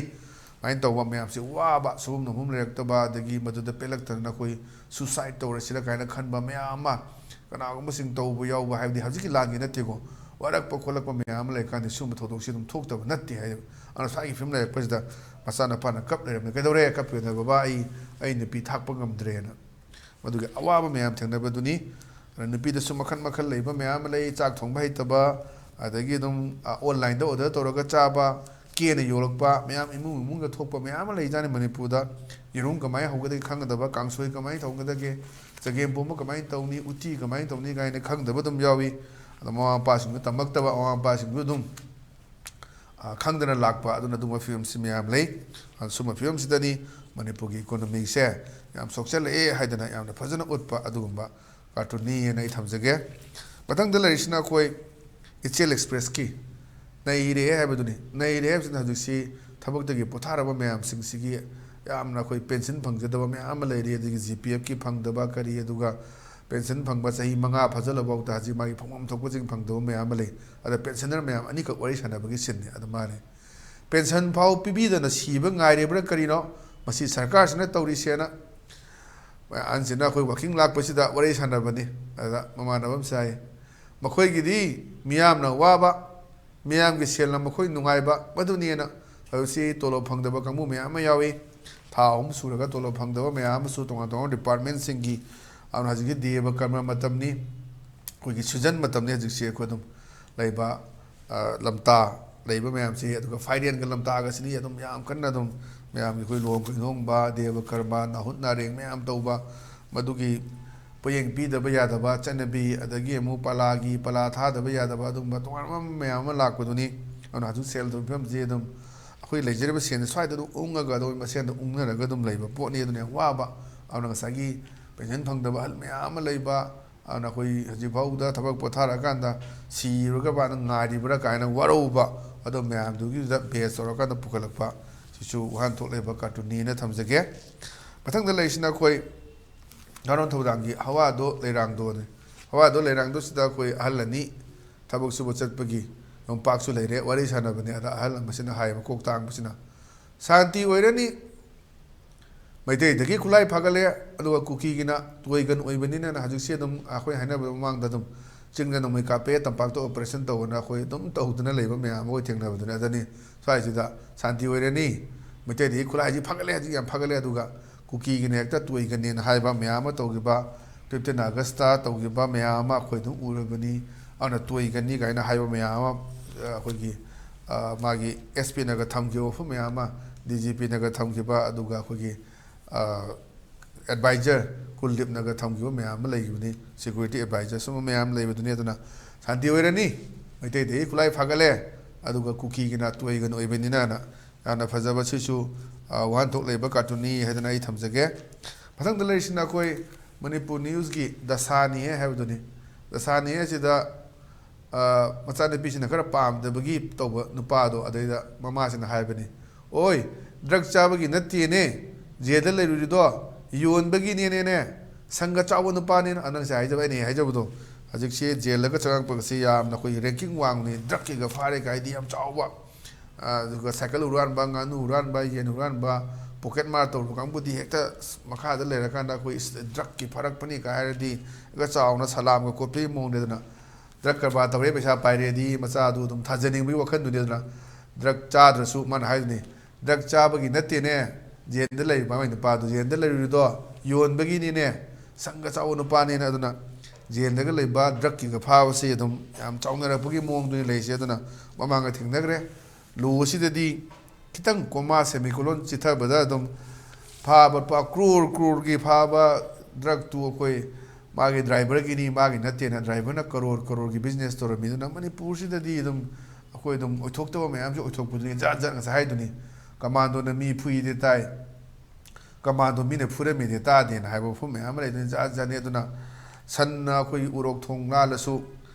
ꯑꯗꯨꯃꯥꯏꯅ ꯇꯧꯕ ꯃꯌꯥꯝꯁꯤ, ꯋꯥꯕ, ꯁꯨꯐꯝ ꯅꯣꯝꯐꯝ ꯂꯩꯔꯛꯇꯕ, ꯑꯗꯒꯤ ꯃꯗꯨꯗ ꯄꯦꯜꯂꯛꯇꯗꯅ ꯑꯩꯈꯣꯏ suicide ꯇꯧꯔꯁꯤꯔ ꯀꯥꯏꯅ ꯈꯟꯕ ꯃꯌꯥꯝ ꯑꯃ ꯀꯅꯥꯒꯨꯝꯕꯁꯤꯡ ꯇꯧꯕ ꯌꯥꯎꯕ, ꯍꯥꯏꯕꯗꯤ ꯍꯧꯖꯤꯛꯀꯤ ꯂꯥꯟꯒꯤ ꯅꯠꯇꯦꯀꯣ, ꯋꯥꯔꯛꯄ ꯈꯣꯠꯂꯛꯄ ꯃꯌꯥꯝ ꯑꯃ ꯂꯩꯔꯀꯥꯟꯗ ꯁꯤꯒꯨꯝꯕ ꯊꯧꯗꯣꯛꯁꯤ ꯑꯗꯨꯝ ꯊꯣꯛꯇꯕ ꯅꯠꯇꯦ ꯍꯥꯏ꯫ ꯑꯗꯨꯅ ꯁ꯭ꯋꯥꯏꯒꯤ ꯐꯤꯕꯝ ꯂꯩꯔꯛꯄꯁꯤꯗ ꯃꯆꯥꯅꯨꯄꯥꯅ ꯀꯞ ꯂꯩꯔꯝꯃꯦ꯫ "ꯀꯩꯗꯧꯔꯦ ꯀꯞꯄꯤꯅꯣ?" "ꯕꯕꯥ, ꯑꯩ, ꯑꯩ ꯅꯨꯄꯤ ꯊꯥꯛꯄ ꯉꯝꯗ꯭ꯔꯦꯅ"꯫ ꯃꯗꯨꯒꯤ ꯑꯋꯥꯕ ꯃꯌꯥꯝ ꯊꯦꯡꯅꯕꯗꯨꯅꯤ꯫ ꯑꯗ ꯅꯨꯄꯤꯗꯁꯨ ꯃꯈꯜ ꯃꯈꯜ ꯂꯩꯕ ꯃꯌꯥꯝ ꯑꯃ ꯂꯩ, ꯆꯥꯛ ꯊꯣꯡꯕ ꯍꯩꯇꯕ, ꯑꯗꯒꯤ ꯑꯗꯨꯝ, ꯑ, online ꯗ order ꯇꯧꯔꯒ ꯆꯥꯕ, ꯀꯦꯅ ꯌꯣꯜꯂꯛꯄ ꯃꯌꯥꯝ, ꯏꯃꯨꯡ ꯏꯃꯨꯡꯗ ꯊꯣꯛꯄ ꯃꯌꯥꯝ ꯑꯃ ꯂꯩꯖꯥꯠꯅꯤ ꯃꯅꯤꯄꯨꯔꯗ꯫ ꯌꯦꯔꯨꯝ ꯀꯃꯥꯏꯅ ꯍꯧꯒꯗꯒꯦ ꯈꯪꯒꯗꯕ, ꯀꯥꯡꯁꯣꯏ ꯀꯃꯥꯏꯅ ꯊꯣꯡꯒꯗꯒꯦ, ꯆꯒꯦꯝꯄꯣꯝꯕ ꯀꯃꯥꯏꯅ ꯇꯧꯅꯤ, ꯎꯇꯤ ꯀꯃꯥꯏꯅ ꯇꯧꯅꯤ ꯀꯥꯏꯅ ꯈꯪꯗꯕ ꯑꯗꯨꯝ ꯌꯥꯎꯏ꯫ ꯑꯗꯣ ꯃꯃꯥ ꯃꯄꯥꯁꯤꯡꯁꯨ ꯇꯝꯃꯛꯇꯕ, ꯃꯃꯥ ꯃꯄꯥꯁꯤꯡꯁꯨ ꯑꯗꯨꯝ, ꯑ, ꯈꯪꯗꯅ ꯂꯥꯛꯄ, ꯑꯗꯨꯅ ꯑꯗꯨꯒꯨꯝꯕ ꯐꯤꯕꯝꯁꯤ ꯃꯌꯥꯝ ꯂꯩ꯫ ꯑꯗꯨꯅ ꯁꯨꯝꯕ ꯐꯤꯕꯝꯁꯤꯗꯅꯤ ꯃꯅꯤꯄꯨꯔꯒꯤ ꯏꯀꯣꯅꯣꯃꯤꯁꯦ ꯌꯥꯝ ꯁꯣꯛꯆꯜꯂꯛꯑꯦ ꯍꯥꯏꯗꯅ ꯌꯥꯝꯅ ꯐꯖꯅ ꯎꯠꯄ ꯑꯗꯨꯒꯨꯝꯕ ꯀꯥꯔꯇꯨꯟꯅꯤ ꯍꯥꯏꯅ ꯑꯩ ꯊꯝꯖꯒꯦ꯫ ꯃꯊꯪꯗ ꯂꯩꯔꯤꯁꯤꯅ ꯑꯩꯈꯣꯏ ꯏꯆꯦꯜ ꯑꯦꯛꯁꯄ꯭ꯔꯦꯁꯀꯤ ꯅꯩꯔꯦ ꯍꯥꯏꯕꯗꯨꯅꯤ꯫ ꯅꯩꯔꯦ ꯍꯥꯏꯕꯁꯤꯅ ꯍꯧꯖꯤꯛꯁꯤ ꯊꯕꯛꯇꯒꯤ ꯄꯣꯊꯥꯔꯕ ꯃꯌꯥꯝꯁꯤꯡꯁꯤꯒꯤ ꯌꯥꯝꯅ ꯑꯩꯈꯣꯏ ꯄꯦꯟꯁꯤꯟ ꯐꯪꯖꯗꯕ ꯃꯌꯥꯝ ꯑꯃ ꯂꯩꯔꯤ, ꯑꯗꯒꯤ ꯖꯤ ꯄꯤ ꯑꯦꯐꯀꯤ ꯐꯪꯗꯕ ꯀꯔꯤ, ꯑꯗꯨꯒ ꯄꯦꯟꯁꯤꯟ ꯐꯪꯕ ꯆꯍꯤ ꯃꯉꯥ ꯐꯥꯖꯤꯜꯂꯐꯥꯎꯗ ꯍꯧꯖꯤꯛ ꯃꯥꯒꯤ ꯐꯪꯐꯝ ꯊꯣꯛꯄꯁꯤꯡ ꯐꯪꯗꯕ ꯃꯌꯥꯝ ꯑꯃ ꯂꯩ꯫ ꯑꯗ ꯄꯦꯟꯁꯟꯅꯔ ꯃꯌꯥꯝ ꯑꯅꯤꯈꯛ ꯋꯥꯔꯤ ꯁꯥꯟꯅꯕꯒꯤ ꯁꯤꯟꯅꯤ꯫ ꯑꯗꯨ ꯃꯥꯅꯤ, ꯄꯦꯟꯁꯟ ꯐꯥꯎ ꯄꯤꯕꯤꯗꯅ ꯁꯤꯕ ꯉꯥꯏꯔꯤꯕ꯭ꯔꯥ ꯀꯔꯤꯅꯣ ꯃꯁꯤ ꯁꯔꯀꯥꯔꯁꯤꯅ ꯇꯧꯔꯤꯁꯦꯅ꯫ ꯑꯍꯟꯁꯤꯅ ꯑꯩꯈꯣꯏ ꯋꯥꯀꯤꯡ ꯂꯥꯛꯄꯁꯤꯗ ꯋꯥꯔꯤ ꯁꯥꯟꯅꯕꯅꯤ꯫ ꯑꯗ ꯃꯃꯥꯟꯅꯕ ꯑꯃ ꯁꯥꯏ, "ꯃꯈꯣꯏꯒꯤꯗꯤ ꯃꯤꯌꯥꯝꯅ ꯋꯥꯕ, ꯃꯤꯌꯥꯝꯒꯤ ꯁꯦꯜꯅ ꯃꯈꯣꯏ ꯅꯨꯡꯉꯥꯏꯕ, ꯃꯗꯨꯅꯤꯅ ꯍꯧꯖꯤꯛꯁꯤ ꯇꯣꯂꯣꯞ ꯐꯪꯗꯕ ꯀꯥꯡꯕꯨ ꯃꯌꯥꯝ ꯑꯃ ꯌꯥꯎꯏ꯫ ꯊꯥ ꯑꯍꯨꯝ ꯁꯨꯔꯒ ꯇꯣꯂꯣꯞ ꯐꯪꯗꯕ ꯃꯌꯥꯝ ꯑꯃꯁꯨ ꯇꯣꯉꯥꯟ ꯇꯣꯉꯥꯟꯕ ꯗꯤꯄꯥꯔꯠꯃꯦꯟꯁꯤꯡꯒꯤ꯫ ꯑꯗꯨꯅ ꯍꯧꯖꯤꯛꯀꯤ ꯗꯦꯕ ꯀꯔꯃ ꯃꯇꯝꯅꯤ, ꯑꯩꯈꯣꯏꯒꯤ ꯁꯤꯖꯟ ꯃꯇꯝꯅꯤ ꯍꯧꯖꯤꯛꯁꯤ꯫ ꯑꯩꯈꯣꯏ ꯑꯗꯨꯝ ꯂꯩꯕ, ꯑ, ꯂꯝꯇꯥ ꯂꯩꯕ ꯃꯌꯥꯝꯁꯤ, ꯑꯗꯨꯒ ꯐꯥꯏꯔꯦꯟꯒ ꯂꯝꯇꯥꯒꯁꯤꯅꯤ ꯑꯗꯨꯝ ꯌꯥꯝ ꯀꯟꯅ ꯑꯗꯨꯝ ꯃꯌꯥꯝꯒꯤ ꯑꯩꯈꯣꯏ ꯂꯨꯍꯣꯡ ꯀꯩꯍꯣꯡꯕ, ꯗꯦꯕ ꯀꯔꯃ, ꯅꯥꯍꯨꯠ ꯅꯥꯔꯦꯡ ꯃꯌꯥꯝ ꯇꯧꯕ, ꯃꯗꯨꯒꯤ ꯄꯣꯠꯌꯦꯡ ꯄꯤꯗꯕ ꯌꯥꯗꯕ ꯆꯠꯅꯕꯤ, ꯑꯗꯒꯤ ꯑꯃꯨꯛ ꯄꯂꯥꯒꯤ, ꯄꯂꯥ ꯊꯥꯗꯕ ꯌꯥꯗꯕ, ꯑꯗꯨꯒꯨꯝꯕ ꯇꯣꯉꯥꯟꯕ ꯃꯌꯥꯝ ꯑꯃ ꯂꯥꯛꯄꯗꯨꯅꯤ꯫ ꯑꯗꯨꯅ ꯍꯧꯖꯤꯛ ꯁꯦꯜ ꯊꯨꯝꯒꯤ ꯐꯤꯕꯝꯁꯤ ꯑꯗꯨꯝ ꯑꯩꯈꯣꯏ ꯂꯩꯖꯔꯤꯕ ꯁꯦꯟꯁꯦ ꯁ꯭ꯋꯥꯏꯗ ꯑꯗꯨꯝ ꯎꯪꯉꯒ ꯑꯗꯨꯝ ꯃꯁꯦꯟꯗ ꯎꯪꯅꯔꯒ ꯑꯗꯨꯝ ꯂꯩꯕ ꯄꯣꯠꯅꯤ꯫ ꯑꯗꯨꯅ ꯌꯥꯝ ꯋꯥꯕ꯫ ꯑꯗꯨꯅ ꯉꯁꯥꯏꯒꯤ ꯄꯦꯟꯁꯟ ꯐꯪꯗꯕ ꯑꯍꯜ ꯃꯌꯥꯝ ꯑꯃ ꯂꯩꯕ, ꯑꯗꯨꯅ ꯑꯩꯈꯣꯏ ꯍꯧꯖꯤꯛꯐꯥꯎꯗ ꯊꯕꯛ ꯄꯣꯊꯥꯔꯛꯑꯀꯥꯟꯗ ꯁꯤꯔꯒ ꯃꯥꯅ ꯉꯥꯏꯔꯤꯕ꯭ꯔꯥ ꯀꯥꯏꯅ ꯋꯥꯔꯧꯕ, ꯑꯗꯣ ꯃꯌꯥꯝꯗꯨꯒꯤꯗ ꯕꯦꯁ ꯇꯧꯔꯀꯥꯟꯗ ꯄꯨꯈꯠꯂꯛꯄ, ꯁꯤꯁꯨ ꯋꯥꯍꯟꯊꯣꯛ ꯂꯩꯕ ꯀꯥꯔꯇꯨꯟꯅꯤꯅ ꯊꯝꯖꯒꯦ꯫ ꯃꯊꯪꯗ ꯂꯩꯔꯤꯁꯤꯅ ꯑꯩꯈꯣꯏ ꯙꯥꯔꯣꯟ ꯊꯧꯗꯥꯡꯒꯤ ꯍꯋꯥꯗꯣ ꯂꯩꯔꯥꯡꯗꯣꯅꯤ꯫ ꯍꯋꯥꯗꯣ ꯂꯩꯔꯥꯡꯗꯣꯁꯤꯗ ꯑꯩꯈꯣꯏ ꯑꯍꯜ ꯑꯅꯤ ꯊꯕꯛ ꯁꯨꯕ ꯆꯠꯄꯒꯤ ꯌꯣꯝꯄꯥꯛꯁꯨ ꯂꯩꯔꯦ, ꯋꯥꯔꯤ ꯁꯥꯟꯅꯕꯅꯦ꯫ ꯑꯗ ꯑꯍꯜ ꯑꯃꯁꯤꯅ ꯍꯥꯏꯌꯦꯕ ꯀꯣꯛ ꯇꯥꯡꯕꯁꯤꯅ, "ꯁꯥꯟꯇꯤ ꯑꯣꯏꯔꯅꯤ, ꯃꯩꯇꯩꯗꯒꯤ ꯈꯨꯠꯂꯥꯏ ꯐꯒꯠꯂꯦ, ꯑꯗꯨꯒ ꯀꯨꯀꯤꯒꯤꯅ ꯇꯣꯏꯒꯟ ꯑꯣꯏꯕꯅꯤꯅ ꯍꯧꯖꯤꯛꯁꯦ ꯑꯗꯨꯝ ꯑꯩꯈꯣꯏ ꯍꯥꯏꯅꯕꯗ ꯃꯃꯥꯡꯗ ꯑꯗꯨꯝ ꯆꯤꯡꯗ ꯅꯣꯡꯃꯩ ꯀꯥꯞꯄꯦ, ꯇꯝꯄꯥꯛꯇ ꯑꯣꯄꯔꯦꯁꯟ ꯇꯧꯕꯅ ꯑꯩꯈꯣꯏ ꯑꯗꯨꯝ ꯇꯧꯗꯅ ꯂꯩꯕ ꯃꯌꯥꯝ ꯑꯃ ꯑꯩꯈꯣꯏ ꯊꯦꯡꯅꯕꯗꯨꯅꯤ꯫ ꯑꯗꯅꯤ ꯁ꯭ꯋꯥꯏꯁꯤꯗ ꯁꯥꯟꯇꯤ ꯑꯣꯏꯔꯅꯤ, ꯃꯩꯇꯩꯗꯒꯤ ꯈꯨꯠꯂꯥꯏꯁꯤ ꯐꯒꯠꯂꯦ, ꯍꯧꯖꯤꯛ ꯌꯥꯝ ꯐꯒꯠꯂꯦ, ꯑꯗꯨꯒ ꯀꯨꯀꯤꯒꯤꯅ ꯍꯦꯛꯇ ꯇꯣꯏꯒꯅꯦꯅ ꯍꯥꯏꯕ ꯃꯌꯥꯝ ꯑꯃ ꯇꯧꯈꯤꯕ, ꯐꯤꯐꯇꯤꯟ ꯑꯥꯒꯁꯇ ꯇꯧꯈꯤꯕ ꯃꯌꯥꯝ ꯑꯃ ꯑꯩꯈꯣꯏ ꯑꯗꯨꯝ ꯎꯔꯕꯅꯤ꯫ ꯑꯗꯨꯅ ꯇꯣꯏꯒꯅꯤ ꯀꯥꯏꯅ ꯍꯥꯏꯕ ꯃꯌꯥꯝ ꯑꯃ, ꯑ, ꯑꯩꯈꯣꯏꯒꯤ ꯃꯥꯒꯤ ꯑꯦꯁ ꯄꯤꯅꯒ ꯊꯝꯈꯤꯕ ꯋꯥꯐꯝ ꯃꯌꯥꯝ ꯑꯃ, ꯗꯤ ꯖꯤ ꯄꯤꯅꯒ ꯊꯝꯈꯤꯕ, ꯑꯗꯨꯒ ꯑꯩꯈꯣꯏꯒꯤ ꯑꯦꯗꯚꯥꯏꯖꯔ ꯀꯨꯜꯗꯤꯞꯅꯒ ꯊꯝꯈꯤꯕ ꯃꯌꯥꯝ ꯑꯃ ꯂꯩꯈꯤꯕꯅꯤ, ꯁꯦꯀ꯭ꯌꯨꯔꯤꯇꯤ ꯑꯦꯗꯚꯥꯏꯖꯔ ꯁꯨꯝꯕ ꯃꯌꯥꯝ ꯂꯩꯕꯗꯨꯅꯤ꯫ ꯑꯗꯨꯅ ꯁꯥꯟꯇꯤ ꯑꯣꯏꯔꯅꯤ, ꯃꯩꯇꯩꯗꯒꯤ ꯈꯨꯠꯂꯥꯏ ꯐꯥꯒꯠꯂꯦ, ꯑꯗꯨꯒ ꯀꯨꯀꯤꯒꯤꯅ ꯇꯣꯏꯒꯅ ꯑꯣꯏꯕꯅꯤꯅꯅ꯫ ꯌꯥꯝꯅ ꯐꯖꯕ, ꯁꯤꯁꯨ ꯋꯥꯍꯟꯊꯣꯛ ꯂꯩꯕ ꯀꯥꯔꯇꯨꯟꯅꯤ ꯍꯥꯏꯗꯅ ꯑꯩ ꯊꯝꯖꯒꯦ꯫ ꯃꯊꯪꯗ ꯂꯩꯔꯤꯁꯤꯅ ꯑꯩꯈꯣꯏ ꯃꯅꯤꯄꯨꯔ ꯅ꯭ꯌꯨꯁꯀꯤ ꯗꯁꯥꯅꯤꯍꯦ ꯍꯥꯏꯕꯗꯨꯅꯤ꯫ ꯗꯁꯥꯅꯤꯍꯦ ꯑꯁꯤꯗ ꯃꯆꯥꯅꯨꯄꯤꯁꯤꯅ ꯈꯔ ꯄꯥꯝꯗꯕꯒꯤ ꯇꯧꯕ ꯅꯨꯄꯥꯗꯣ, ꯑꯗꯩꯗ ꯃꯃꯥꯁꯤꯅ ꯍꯥꯏꯕꯅꯤ, "ꯑꯣꯏ, ꯗ꯭ꯔꯒ ꯆꯥꯕꯒꯤ ꯅꯠꯇꯦꯅꯦ ꯖꯦꯜꯗ ꯂꯩꯔꯨꯔꯤꯗꯣ, ꯌꯣꯟꯕꯒꯤꯅꯦꯅꯦꯅꯦ, ꯁꯪꯒ ꯆꯥꯎꯕ ꯅꯨꯄꯥꯅꯦꯅ", ꯅꯪꯁꯦ ꯍꯥꯏꯖꯕ, ꯑꯩꯅ ꯍꯥꯏꯖꯕꯗꯣ꯫ ꯍꯧꯖꯤꯛꯁꯦ ꯖꯦꯜꯗꯒ ꯆꯪꯉꯛꯄꯒꯁꯦ ꯌꯥꯝꯅ ꯑꯩꯈꯣꯏ ꯔꯦꯡꯀꯤꯡ ꯋꯥꯡꯕꯅꯤ, ꯗ꯭ꯔꯒꯀꯤꯒ ꯐꯥꯔꯦ ꯀꯥꯏꯗꯤ ꯌꯥꯝ ꯆꯥꯎꯕ꯫ ꯑꯗꯨꯒ ꯁꯥꯏꯀꯜ ꯍꯨꯔꯥꯟꯕ, ꯉꯥꯅꯨ ꯍꯨꯔꯥꯟꯕ, ꯌꯦꯟ ꯍꯨꯔꯥꯟꯕ, ꯄꯣꯀꯦꯠ ꯃꯥꯔ ꯇꯧꯔꯨꯕ ꯀꯥꯡꯕꯨꯗꯤ ꯍꯦꯛꯇ ꯃꯈꯥꯗ ꯂꯩꯔꯀꯥꯟꯗ ꯑꯩꯈꯣꯏ ꯗ꯭ꯔꯒꯀꯤ ꯐꯥꯔꯛꯄꯅꯤ ꯀꯥꯏ ꯍꯥꯏꯔꯗꯤ ꯍꯦꯛꯇ ꯆꯥꯎꯅ ꯁꯂꯥꯝꯒ ꯀꯣꯠꯄꯒꯤ ꯃꯑꯣꯡꯗ꯫ ꯑꯗꯨꯅ ꯗ꯭ꯔꯒ ꯀꯔꯕꯥꯔ ꯇꯧꯔꯦ, ꯄꯩꯁꯥ ꯄꯥꯏꯔꯦꯗꯤ ꯃꯆꯥꯗꯨ ꯑꯗꯨꯝ ꯊꯥꯖꯅꯤꯡꯕꯒꯤ ꯋꯥꯈꯜꯗꯨꯅꯤ꯫ ꯑꯗꯨꯅ ꯗ꯭ꯔꯒ ꯆꯥꯗ꯭ꯔꯁꯨ ꯃꯥꯅ ꯍꯥꯏꯗꯨꯅꯤ, "ꯗ꯭ꯔꯒ ꯆꯥꯕꯒꯤ ꯅꯠꯇꯦꯅꯦ ꯖꯦꯜꯗ ꯂꯩꯔꯤꯕ ꯃꯥꯏ ꯅꯨꯄꯥꯗꯨ, ꯖꯦꯜꯗ ꯂꯩꯔꯨꯔꯤꯗꯣ ꯌꯣꯟꯕꯒꯤꯅꯤꯅꯦ, ꯁꯪꯒ ꯆꯥꯎꯕ ꯅꯨꯄꯥꯅꯤꯅ"꯫ ꯑꯗꯨꯅ ꯖꯦꯜꯗꯒ ꯂꯩꯕ ꯗ꯭ꯔꯒꯀꯤꯒ ꯐꯥꯕꯁꯤ ꯑꯗꯨꯝ ꯌꯥꯝ ꯆꯥꯎꯅꯔꯛꯄꯒꯤ ꯃꯑꯣꯡꯗꯨꯅꯤ ꯂꯩꯔꯤꯁꯦ꯫ ꯑꯗꯨꯅ ꯃꯃꯥꯡꯗ ꯊꯦꯡꯅꯈ꯭ꯔꯦ꯫ ꯂꯣ ꯑꯁꯤꯗꯗꯤ ꯈꯤꯇꯪ ꯀꯣꯃꯥ ꯁꯦꯃꯤꯀꯣꯂꯣꯟ ꯆꯤꯊꯕꯗ ꯑꯗꯨꯝ ꯐꯥꯕ, ꯄ-, ꯀ꯭ꯔꯣꯔ ꯀ꯭ꯔꯣꯔꯒꯤ ꯐꯥꯕ ꯗ꯭ꯔꯒꯇꯨ ꯑꯩꯈꯣꯏ ꯃꯥꯒꯤ ꯗ꯭ꯔꯥꯏꯚꯔꯒꯤꯅꯤ, ꯃꯥꯒꯤ ꯅꯠꯇꯦꯅ ꯗ꯭ꯔꯥꯏꯚꯔꯅ ꯀꯔꯣꯔ ꯀꯔꯣꯔꯒꯤ ꯕꯤꯖꯤꯅꯦꯁ ꯇꯧꯔꯝꯃꯤ꯫ ꯑꯗꯨꯅ ꯃꯅꯤꯄꯨꯔꯁꯤꯗꯗꯤ ꯑꯗꯨꯝ ꯑꯩꯈꯣꯏ ꯑꯗꯨꯝ ꯑꯣꯏꯊꯣꯛꯇꯕ ꯃꯌꯥꯝꯁꯨ ꯑꯣꯏꯊꯣꯛꯄꯗꯨꯅꯤ꯫ ꯖꯥꯠ ꯖꯥꯠ ꯉꯁꯥꯏ ꯍꯥꯏꯗꯨꯅꯤ, ꯀꯃꯥꯟꯗꯣꯅ ꯃꯤ ꯐꯨꯏꯗꯤ ꯇꯥꯏ, ꯀꯃꯥꯟꯗꯣ ꯃꯤꯅ ꯐꯨꯔꯝꯃꯤꯗꯤ ꯇꯥꯗꯦꯅ ꯍꯥꯏꯕ ꯋꯥꯐꯝ ꯃꯌꯥꯝ ꯑꯃ ꯂꯩꯗꯨꯅꯤ꯫ ꯖꯥꯠ ꯖꯥꯠꯅꯤ꯫ ꯑꯗꯨꯅ ꯁꯟꯅ ꯑꯩꯈꯣꯏ ꯎꯔꯣꯛ ꯊꯣꯡ ꯂꯥꯜꯂꯁꯨ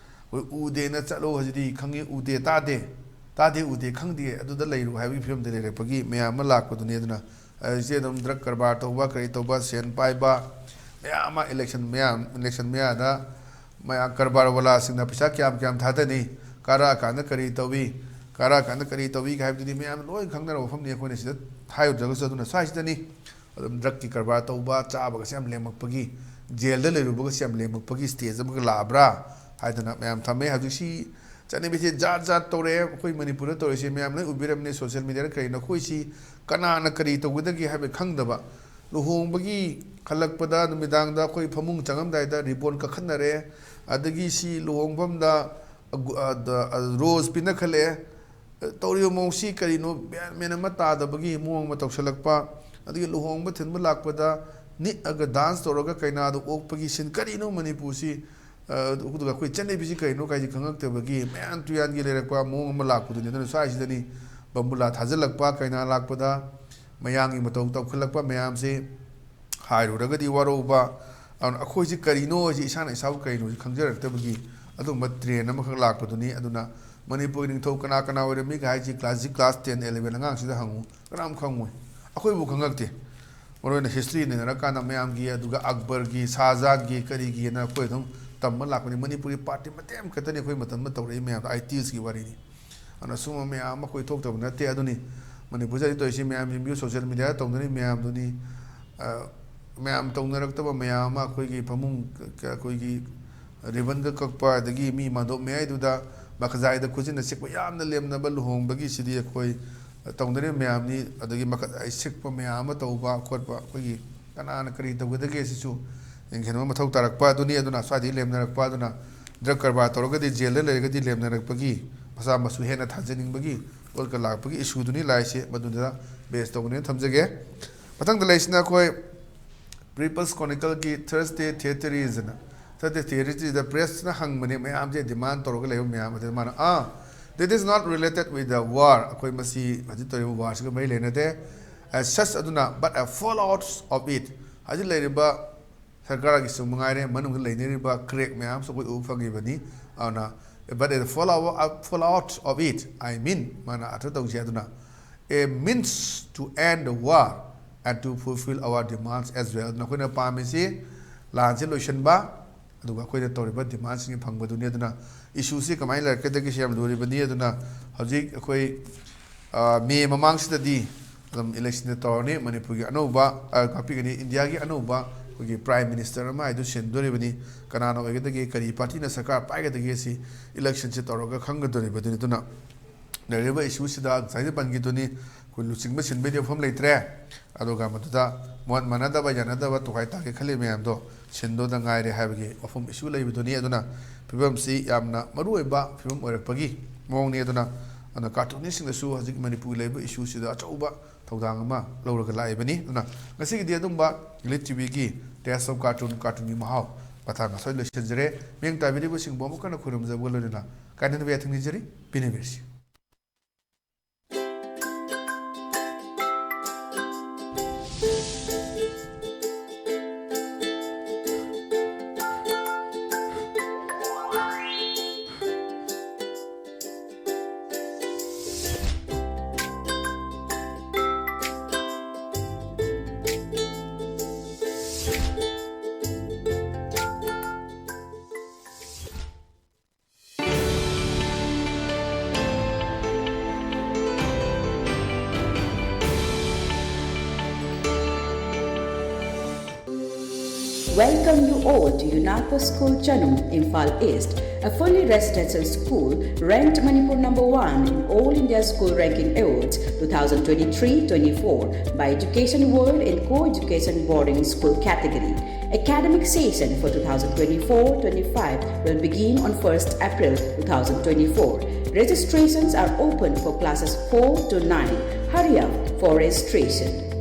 ꯑꯩꯈꯣꯏ ꯎꯗꯦꯅ ꯆꯠꯂꯣ ꯍꯥꯏꯁꯤꯗꯤ ꯈꯪꯉꯤ, ꯎꯗꯦ ꯇꯥꯗꯦ, ꯇꯥꯗꯦ ꯎꯗꯦ ꯈꯪꯗꯦ, ꯑꯗꯨꯗ ꯂꯩꯔꯨ ꯍꯥꯏꯕꯒꯤ ꯐꯤꯕꯝꯗ ꯂꯩꯔꯛꯄꯒꯤ ꯃꯌꯥꯝ ꯑꯃ ꯂꯥꯛꯄꯗꯨꯅꯤ꯫ ꯑꯗꯨꯅ ꯍꯧꯖꯤꯛꯁꯦ ꯑꯗꯨꯝ ꯗ꯭ꯔꯒ ꯀꯔꯕꯥꯔ ꯇꯧꯕ, ꯀꯔꯤ ꯇꯧꯕ, ꯁꯦꯟ ꯄꯥꯏꯕ ꯃꯌꯥꯝ ꯑꯃ ꯏꯂꯦꯛꯁꯟ ꯃꯌꯥ, ꯏꯂꯦꯛꯁꯟ ꯃꯌꯥꯗ ꯃꯌꯥꯝ ꯀꯔꯕꯥꯔ ꯋꯥꯂꯥꯁꯤꯡꯅ ꯄꯩꯁꯥ ꯀꯌꯥꯝ ꯀꯌꯥꯝ ꯊꯥꯗꯅꯤ, ꯀꯥꯔꯛꯑꯀꯥꯟꯗ ꯀꯔꯤ ꯇꯧꯏ, ꯀꯥꯔꯛꯑꯀꯥꯟꯗ ꯀꯔꯤ ꯇꯧꯏ ꯍꯥꯏꯕꯗꯨꯗꯤ ꯃꯌꯥꯝ ꯂꯣꯏ ꯈꯪꯅꯔꯕ ꯋꯥꯐꯝꯅꯤ꯫ ꯑꯩꯈꯣꯏꯅ ꯁꯤꯗ ꯍꯥꯏꯔꯨꯗ꯭ꯔꯒꯁꯨ꯫ ꯑꯗꯨꯅ ꯁ꯭ꯋꯥꯏꯁꯤꯗꯅꯤ ꯑꯗꯨꯝ ꯗ꯭ꯔꯒꯀꯤ ꯀꯔꯕꯥꯔ ꯇꯧꯕ, ꯆꯥꯕꯒꯁꯦ ꯌꯥꯝ ꯂꯦꯝꯃꯛꯄꯒꯤ, ꯖꯦꯜꯗ ꯂꯩꯔꯨꯕꯒꯁꯦ ꯌꯥꯝ ꯂꯦꯝꯃꯛꯄꯒꯤ ꯁ꯭ꯇꯦꯖ ꯑꯃꯒ ꯂꯥꯛꯑꯕ꯭ꯔꯥ ꯍꯥꯏꯗꯅ ꯃꯌꯥꯝ ꯊꯝꯃꯦ꯫ ꯍꯧꯖꯤꯛꯁꯤ ꯆꯠꯅꯕꯤꯁꯦ ꯖꯥꯠ ꯖꯥꯠ ꯇꯧꯔꯛꯑꯦ꯫ ꯑꯩꯈꯣꯏ ꯃꯅꯤꯄꯨꯔꯗ ꯇꯧꯔꯤꯁꯦ ꯃꯌꯥꯝ ꯂꯣꯏ ꯎꯕꯤꯔꯝꯅꯤ ꯁꯣꯁꯤꯌꯦꯜ ꯃꯤꯗꯤꯌꯥꯗ ꯀꯔꯤꯅꯣ꯫ ꯑꯩꯈꯣꯏꯁꯤ ꯀꯅꯥꯅ ꯀꯔꯤ ꯇꯧꯒꯗꯒꯦ ꯍꯥꯏꯕ ꯈꯪꯗꯕ, ꯂꯨꯍꯣꯡꯕꯒꯤ ꯍꯜꯂꯛꯄꯗ ꯅꯨꯃꯤꯗꯥꯡꯗ ꯑꯩꯈꯣꯏ ꯐꯃꯨꯡ ꯆꯪꯉꯝꯗꯥꯏꯗ ꯔꯤꯕꯣꯟ ꯀꯛꯈꯠꯅꯔꯦ, ꯑꯗꯒꯤ ꯁꯤ ꯂꯨꯍꯣꯡꯐꯝꯗ ꯑꯒꯨ-, ꯑ, ꯗ-, ꯑ, ꯔꯣꯁ ꯄꯤꯅꯈꯠꯂꯛꯑꯦ, ꯇꯧꯔꯤꯕ ꯃꯑꯣꯡꯁꯤ ꯀꯔꯤꯅꯣ, ꯒ꯭ꯌꯥꯟ ꯃꯦꯟ ꯑꯃ ꯇꯥꯗꯕꯒꯤ ꯃꯑꯣꯡ ꯑꯃ ꯇꯧꯁꯜꯂꯛꯄ, ꯑꯗꯒꯤ ꯂꯨꯍꯣꯡꯕ ꯊꯤꯟꯕ ꯂꯥꯛꯄꯗ ꯅꯤꯛꯑꯒ ꯗꯥꯟꯁ ꯇꯧꯔꯒ ꯀꯩꯅꯥꯗ ꯑꯣꯛꯄꯒꯤ ꯁꯤꯟ, ꯀꯔꯤꯅꯣ ꯃꯅꯤꯄꯨꯔꯁꯤ? ꯑ, ꯑꯗꯨꯒ ꯑꯩꯈꯣꯏ ꯆꯠꯅꯕꯤꯁꯤ ꯀꯔꯤꯅꯣ ꯀꯥꯏꯁꯤ ꯈꯪꯉꯛꯇꯕꯒꯤ ꯃꯌꯥꯟ ꯇꯨꯌꯥꯟꯒꯤ ꯂꯩꯔꯛꯄ ꯃꯑꯣꯡ ꯑꯃ ꯂꯥꯛꯄꯗꯨꯅꯤ꯫ ꯑꯗꯨꯅ ꯁ꯭ꯋꯥꯏꯁꯤꯗꯅꯤ ꯕꯝꯕꯨꯂꯥ ꯊꯥꯖꯤꯜꯂꯛꯄ, ꯀꯩꯅꯥ ꯂꯥꯛꯄꯗ ꯃꯌꯥꯡꯒꯤ ꯃꯇꯧ ꯇꯧꯈꯠꯂꯛꯄ ꯃꯌꯥꯝꯁꯦ ꯍꯥꯏꯔꯨꯔꯒꯗꯤ ꯋꯥꯔꯧꯕ꯫ ꯑꯗꯨꯅ ꯑꯩꯈꯣꯏꯁꯤ ꯀꯔꯤꯅꯣ ꯍꯥꯏꯁꯤ, ꯏꯁꯥꯅ ꯏꯁꯥꯕꯨ ꯀꯔꯤꯅꯣ ꯍꯥꯏꯁꯤ ꯈꯪꯖꯔꯛꯇꯕꯒꯤ ꯑꯗꯨꯒꯨꯝꯕ ꯇ꯭ꯔꯦꯟ ꯑꯃꯈꯛ ꯂꯥꯛꯄꯗꯨꯅꯤ꯫ ꯑꯗꯨꯅ ꯃꯅꯤꯄꯨꯔꯒꯤ ꯅꯤꯡꯊꯧ ꯀꯅꯥ ꯀꯅꯥ ꯑꯣꯏꯔꯝꯃꯤꯒ ꯍꯥꯏꯁꯤ ꯀ꯭ꯂꯥꯁ class ten eleven ꯑꯉꯥꯡꯁꯤꯗ ꯍꯪꯉꯨ, ꯀꯅꯥꯝ ꯈꯪꯉꯣꯏ꯫ ꯑꯩꯈꯣꯏꯕꯨ ꯈꯪꯉꯛꯇꯦ꯫ ꯃꯔꯨꯑꯣꯏꯅ ꯍꯤꯁꯇ꯭ꯔꯤ ꯅꯩꯅꯔꯀꯥꯟꯗ ꯃꯌꯥꯝꯒꯤ, ꯑꯗꯨꯒ ꯑꯛꯕꯔꯒꯤ, ꯁꯥꯍꯖꯥꯟꯒꯤ, ꯀꯔꯤꯒꯤꯅ ꯑꯩꯈꯣꯏ ꯑꯗꯨꯝ ꯇꯝꯃ ꯂꯥꯛꯄꯅꯤ꯫ ꯃꯅꯤꯄꯨꯔꯒꯤ ꯄꯥꯔꯇꯤ ꯃꯇꯦꯛ ꯑꯃꯈꯛꯇꯅꯤ ꯑꯩꯈꯣꯏ ꯃꯇꯝꯗ ꯇꯧꯔꯛꯏ ꯃꯌꯥꯝꯗꯣ, ꯑꯥꯏꯇꯤꯁꯀꯤ ꯋꯥꯔꯤꯅꯤ꯫ ꯑꯗꯨꯅ ꯁꯨꯝꯕ ꯃꯌꯥꯝ ꯑꯃ ꯑꯩꯈꯣꯏ ꯊꯣꯛꯇꯕ ꯅꯠꯇꯦ꯫ ꯑꯗꯨꯅꯤ ꯃꯅꯤꯄꯨꯔꯁꯤꯗ ꯇꯧꯔꯤꯁꯤ ꯃꯌꯥꯝ ꯌꯦꯡꯕꯤꯌꯨ, ꯁꯣꯁꯤꯌꯦꯜ ꯃꯦꯗꯤꯌꯥꯗ ꯇꯧꯅꯔꯤ ꯃꯌꯥꯝꯗꯨꯅꯤ꯫ ꯑ, ꯃꯌꯥꯝ ꯇꯧꯅꯔꯛꯇꯕ ꯃꯌꯥꯝ ꯑꯃ, ꯑꯩꯈꯣꯏꯒꯤ ꯐꯃꯨꯡ ꯀ-, ꯑꯩꯈꯣꯏꯒꯤ ꯔꯤꯕꯟꯒ ꯀꯛꯄ, ꯑꯗꯒꯤ ꯃꯤ ꯃꯥꯟꯗꯣꯞ ꯃꯌꯥꯏꯗꯨꯗ ꯃꯈꯖꯥꯏꯗ ꯈꯨꯖꯤꯟꯅ ꯁꯤꯛꯄ, ꯌꯥꯝꯅ ꯂꯦꯝꯅꯕ ꯂꯨꯍꯣꯡꯕꯒꯤꯁꯤꯗꯤ ꯑꯩꯈꯣꯏ ꯇꯧꯅꯔꯤꯕ ꯃꯌꯥꯝꯅꯤ꯫ ꯑꯗꯒꯤ ꯃꯈꯖꯥꯏ ꯁꯤꯛꯄ ꯃꯌꯥꯝ ꯑꯃ ꯇꯧꯕ ꯈꯣꯠꯄ, ꯑꯩꯈꯣꯏꯒꯤ ꯀꯅꯥꯅ ꯀꯔꯤ ꯇꯧꯒꯗꯒꯦ ꯁꯤꯁꯨ ꯌꯦꯡꯁꯤꯟꯕ ꯃꯊꯧ ꯇꯥꯔꯛꯄ ꯑꯗꯨꯅꯤ꯫ ꯑꯗꯨꯅ ꯁ꯭ꯋꯥꯏꯗꯒꯤ ꯂꯦꯝꯅꯔꯛꯄ ꯑꯗꯨꯅ ꯗ꯭ꯔꯒ ꯀꯔꯕꯥꯔ ꯇꯧꯔꯒꯗꯤ ꯖꯦꯜꯗ ꯂꯩꯔꯒꯗꯤ ꯂꯦꯝꯅꯔꯛꯄꯒꯤ, ꯃꯁꯥ ꯃꯁꯨ ꯍꯦꯟꯅ ꯊꯥꯖꯅꯤꯡꯕꯒꯤ ꯄꯣꯠꯀ ꯂꯥꯛꯄꯒꯤ ꯏꯁꯨꯗꯨꯅꯤ ꯂꯥꯛꯏꯁꯦ꯫ ꯃꯗꯨꯗ ꯕꯦꯁ ꯇꯧꯕꯅꯦꯅ ꯊꯝꯖꯒꯦ꯫ ꯃꯊꯪꯗ ꯂꯩꯁꯤꯅ ꯑꯩꯈꯣꯏ People's Chronicleꯒꯤ Thursday Theateries ꯑꯅ, Thursday Theateries ꯗ ꯄ꯭ꯔꯦꯁꯅ ꯍꯪꯕꯅꯦ, ꯃꯌꯥꯝꯁꯦ ꯗꯤꯃꯥꯟ ꯇꯧꯔꯒ ꯂꯩꯕ ꯃꯌꯥꯝ ꯑꯗꯨꯗ ꯃꯥꯅ, "ꯑꯥ, that is not related with the war, ꯑꯩꯈꯣꯏ ꯃꯁꯤ ꯍꯧꯖꯤꯛ ꯇꯧꯔꯤꯕ ꯋꯥꯔꯁꯤꯒ ꯃꯔꯤ ꯂꯩꯅꯗꯦ, as such ꯑꯗꯨꯅ, but a fallout of it, ꯍꯧꯖꯤꯛ ꯂꯩꯔꯤꯕ ꯁꯔꯀꯥꯔꯒꯤꯁꯨ ꯃꯉꯥꯏꯔꯦ, ꯃꯅꯨꯡꯗ ꯂꯩꯅꯔꯤꯕ crack ꯃꯌꯥꯝꯁꯨ ꯑꯩꯈꯣꯏ ꯎꯕ ꯐꯪꯉꯤꯕꯅꯤ꯫ ꯑꯗꯨꯅ, but a fallout, a fallout of it, I mean, ꯃꯥꯅ ꯑꯥꯔꯊ ꯇꯧꯁꯦ ꯑꯗꯨꯅ, a means to end the war and to fulfill our demands as well." ꯑꯗꯨꯅ ꯑꯩꯈꯣꯏꯅ ꯄꯥꯝꯃꯤꯁꯤ ꯂꯥꯟꯁꯦ ꯂꯣꯏꯁꯤꯟꯕ, ꯑꯗꯨꯒ ꯑꯩꯈꯣꯏꯅ ꯇꯧꯔꯤꯕ ꯗꯤꯃꯥꯟꯁꯤꯡ ꯐꯪꯕꯗꯨꯅꯤ꯫ ꯑꯗꯨꯅ ꯏꯁꯨꯁꯤ ꯀꯃꯥꯏꯅ ꯂꯩꯔꯛꯀꯗꯒꯦꯁꯤ ꯌꯥꯝ ꯂꯨꯔꯤꯕꯅꯤ꯫ ꯑꯗꯨꯅ ꯍꯧꯖꯤꯛ ꯑꯩꯈꯣꯏ, ꯑ, ꯃꯦ ꯃꯃꯥꯡꯁꯤꯗꯗꯤ ꯑꯗꯨꯝ ꯏꯂꯦꯛꯁꯟꯗ ꯇꯧꯔꯅꯤ꯫ ꯃꯅꯤꯄꯨꯔꯒꯤ ꯑꯅꯧꯕ, ꯑ, ꯉꯥꯛꯄꯤꯒꯅꯤ, ꯏꯟꯗꯤꯌꯥꯒꯤ ꯑꯅꯧꯕ ꯑꯩꯈꯣꯏꯒꯤ ꯄ꯭ꯔꯥꯏꯝ ꯃꯤꯅꯤꯁꯇꯔ ꯑꯃ ꯍꯥꯏꯗꯨ ꯁꯤꯟꯗꯣꯔꯤꯕꯅꯤ꯫ ꯀꯅꯥꯅ ꯑꯣꯏꯒꯗꯒꯦ, ꯀꯔꯤ ꯄꯥꯔꯇꯤꯅ ꯁꯔꯀꯥꯔ ꯄꯥꯏꯒꯗꯒꯦ, ꯁꯤ ꯏꯂꯦꯛꯁꯟꯁꯤ ꯇꯧꯔꯒ ꯈꯪꯒꯗꯣꯔꯤꯕꯅꯤ꯫ ꯑꯗꯨꯅ ꯂꯩꯔꯤꯕ ꯏꯁꯨꯁꯤꯗ ꯉꯁꯥꯏꯗ ꯄꯟꯈꯤꯗꯨꯅꯤ, ꯑꯩꯈꯣꯏ ꯂꯨꯆꯤꯡꯕ ꯁꯤꯟꯕꯩꯗꯤ ꯃꯐꯝ ꯂꯩꯇ꯭ꯔꯦ꯫ ꯑꯗꯨꯒ ꯃꯗꯨꯗ ꯃꯣꯠ ꯃꯥꯟꯅꯗꯕ, ꯌꯥꯅꯗꯕ, ꯇꯣꯈꯥꯏ ꯇꯥꯒꯦ ꯈꯜꯂꯤ ꯃꯌꯥꯝꯗꯣ ꯁꯤꯟꯗꯨꯗ ꯉꯥꯏꯔꯦ ꯍꯥꯏꯕꯒꯤ ꯋꯥꯐꯝ ꯏꯁꯨ ꯂꯩꯕꯗꯨꯅꯤ꯫ ꯑꯗꯨꯅ ꯐꯤꯕꯝꯁꯤ ꯌꯥꯝꯅ ꯃꯔꯨꯑꯣꯏꯕ ꯐꯤꯕꯝ ꯑꯣꯏꯔꯛꯄꯒꯤ ꯃꯑꯣꯡꯅꯤ꯫ ꯑꯗꯨꯅ ꯑꯗꯨꯅ ꯀꯥꯔꯇꯨꯅꯤꯁꯁꯤꯡꯗꯁꯨ ꯍꯧꯖꯤꯛ ꯃꯅꯤꯄꯨꯔꯒꯤ ꯂꯩꯔꯤꯕ ꯏꯁꯨꯁꯤꯗ ꯑꯆꯧꯕ ꯊꯧꯗꯥꯡ ꯑꯃ ꯂꯧꯔꯒ ꯂꯥꯛꯏꯕꯅꯤ꯫ ꯑꯗꯨꯅ ꯉꯁꯤꯒꯤꯗꯤ ꯑꯗꯨꯝꯕ ꯏꯂꯤꯠ ꯇꯤꯚꯤꯒꯤ ꯇꯦꯁ ꯑꯣꯐ ꯀꯥꯔꯇꯨꯟ, ꯀꯥꯔꯇꯨꯟꯒꯤ ꯃꯍꯥꯎ ꯃꯇꯥꯡ ꯑꯁ꯭ꯋꯥꯏꯗ ꯂꯣꯏꯁꯤꯟꯖꯔꯦ꯫ ꯃꯤꯠꯌꯦꯡ ꯇꯥꯕꯤꯔꯤꯕꯁꯤꯡꯕꯨ ꯑꯃꯨꯛ ꯍꯟꯅ ꯈꯨꯔꯨꯝꯖꯕꯒ ꯂꯣꯏꯅꯅ ꯀꯥꯏꯅꯅꯕ ꯌꯥꯊꯪ ꯅꯤꯖꯔꯤ꯫ ꯄꯤꯅꯕꯤꯔꯁꯤ꯫ Welcome you all to UNACO School Chanum, Imphal East, a fully residential school ranked Manipur number one in All India School Ranking Awards twenty twenty-three twenty-four by Education World in Co-Education Boarding School category. Academic session for twenty twenty-four twenty-five will begin on first April twenty twenty-four. Registrations are open for classes four to nine. Hurry up for registration.